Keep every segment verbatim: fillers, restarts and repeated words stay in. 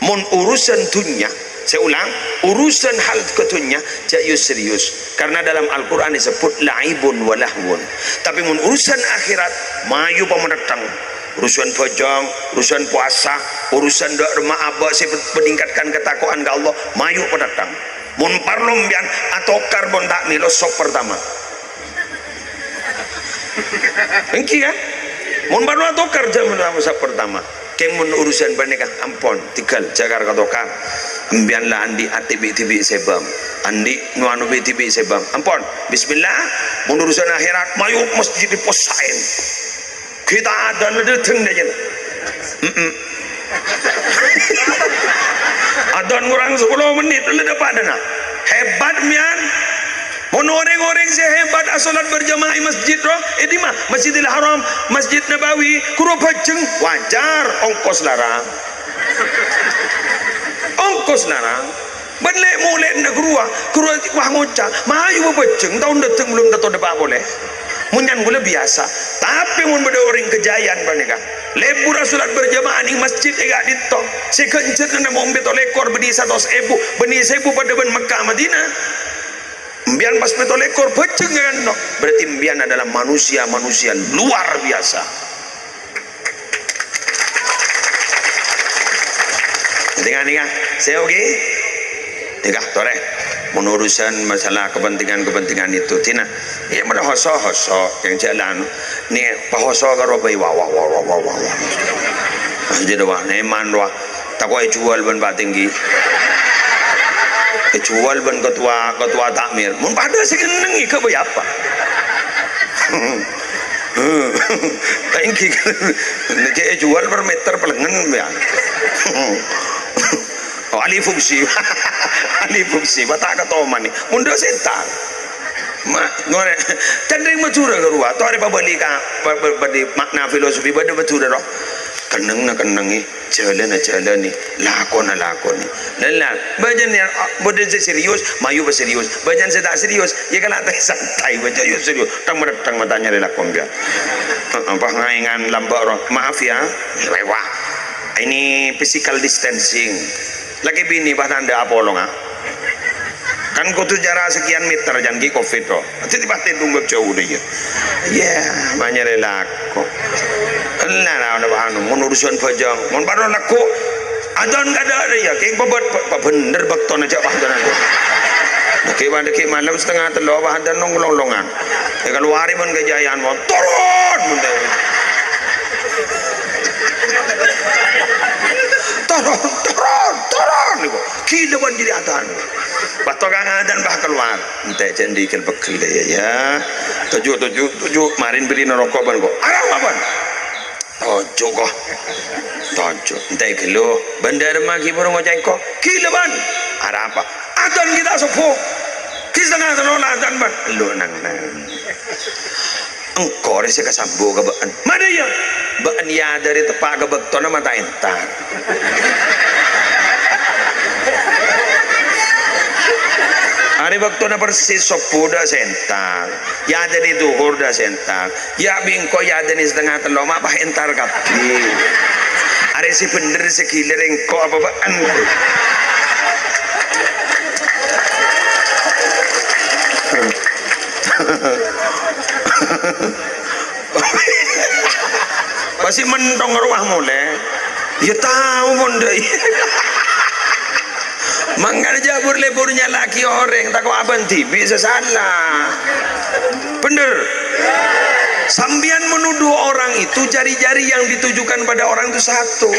Mon urusan dhunnya, saya ulang, urusan hal ke dhunnya, jhâ' serius. Karena dalam Al-Qur'an disebut la'ibun wa lahwun. Tapi mon urusan akhirat, mayu pametteng. Urusan bhâjâng, urusan puasa, urusan dâ' remma abâ' sè meningkatkan ketakwaan ka Allah, mayu pametteng. Mon parlo sampèyan atokar mon ta' mèlo sop pertama. Èngghi, ya? Mon parlo atokar jhâ' pertama, sop pertama. Kèng mon urusan panèka, ampon, tèghâl, jhâ' kar-katokar. Sampèyan la andi' atè bi'-dhibi' sèbâng. Andi' no anu bi'-dhibi' sèbâng. Ampon, bismillah. Mon urusan akhirat, mayu masjid diposaèn. Kita adân dâteng dâjâna. Mm-mm. Adân kurang sapolo mennit, la dâpa' dâna. Hebat, mèyan. Mon orèng-orèng sè hebat asholat berjamaah è masjid, ro, è dimma? Masjidil Haram, Masjid Nabawi, ghuru bhâjâng, wajar, ongkos larang. Ongkos larang. Bân lè-molèna ghuru, ghuru wah ngoca', "Mayu bhâjâng, taon dâteng belum tanto dâpa' polè." Mon nyan ghulâ biyasa. Tapè mon bâdâ orèng kejayaan panèka, lebur asholat berjamaah neng masjid è ka'dinto, sè ghânjhârânna mon pètto lèkor bânnè satos èbu, bânnè sèbu padâ bân Mekkah Madinah. Sampèyan pas pètto lèkor bhâjâng è ka'dinto, berarti sampèyan adalah manusia-manusia luar biasa. Nèka, nèka, sè oke? Nèka, torè. Mon urusan masalah kepentingan-kepentingan itu, dinah. Iyâ, mon hoso-hoso, yang jalan. Nè, pahoso karo bhâi, wah, wah, wah. Pas jadi, wah, nèman, wah. Tako' èjhuwâl bân Pak Tinggi. Èjhuwâl bân ketua, ketua takmir. Mon padâ sè ngennengngè, ghâbây apa? Pak Tinggi. Nèka èjhuwâl per meter pelengngen, ya. Oh, ahli fungsi. Ahli fungsi. Bâta' katoman nè. Mon dâ' sètan. Ma, ngorè. Cèndring Madhurâ ghâruwa. Torè pabâli ka, pa-, pa-, bâdâ makna filosofi bâdâ Madhurâ, ro. Kennengnga kennengngè. Jhâlânna jhâlânè, lakona lakonè. Lella, bâjân ya, bâdâ sè serius, mayu paserius. Bâjân sè ta' serius, ya kala ta' santai bâjân, ya serius. Tang merettang matanya lelakon ya. Heeh, pas ngaèngan lambâ' ro. Maaf ya. Wah. Ini physical distancing. Lakè binè pas tandhâ apolong, ah. Kan kodhu jarak sekian meter, jhân ghi' covid, ro. Dhâddhi pas tèdung bab jhâu dâ' iyâ. Iyâ, manyarè lako. Ella, la, anu, anu, mon urusan bhâjâng, mon padâ lagghu', adân kadâ' rèya, kèng pabât-, pa-, pabhendher bâktona jhâ' padâna. Dhâggi', dhâggi' malem setengah tello', padâna long-longan. Èkalowarè mon kejayaan, mon turun, mon. Turun, turun, turun, nèko. Ghilâ bân jârèya adân. Pas tokang adân, pas kalowar. Entè' jhâ' andi' ghel-pegghel, ya, ya. Toju', toju', toju'. Marèn bâli naraka bân ko. Arapa, bân? Toju', ko. Toju'. Entè' ghâllu. Bân dâremma ghi' buru ngoca' engko'. Ghilâ, bân. Arapa? Adân ghi' ta' sobbhu. Ghi' setengah tello' la adân, bân. Lo, nang, nang. Engko' rè sè kasambu ka bâ'ân. Madâ, iyâ. Bâ'ân, iyâ, dâri teppa' ka bâktona ma' ta' entar. Arè bâktona persis sobbhu dâ' sè entar. Iyâ, dâri dhuhur dâ' sè entar. Iyâ, bi' engko' iyâ dâri setengah tello' ma' pas entar kabbhi. Arè sè bhendher sè ghilâ rè engko' apa bâ'ân? Pasti mentong rowa molè. Ya tao mon dâi. Mangkana jhâ' bur-lebur nyala'aghi orèng, tako' abâ'na dhibi' sè sala. Bhendher? Sampèyan menuduh orang itu, jari-jari yang ditujukan pada orang itu satu.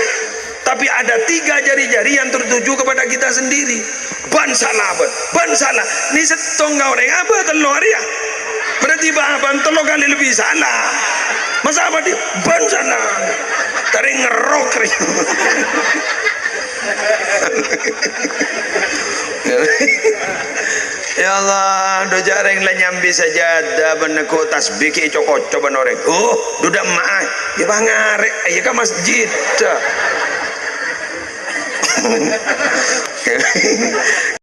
Tapi ada tiga jari-jari yang tertuju kepada kita sendiri. Bân sala, bân. Bân sala. Nè sèttong ka orèng abâ' tello' arèya. Berarti bâ-, bân tello' kalè lebbi sala. Masa apa di-, bân sala. Tarèng ngerok, rè. Ya Allah, dhu jhâ' rèng la nyambi sajadah bân neggu' tasbih ghi' co-koco bân orèng. Huh, dhu dâ' emma'a. Ya, bâ' ngarè', ya ka masjid.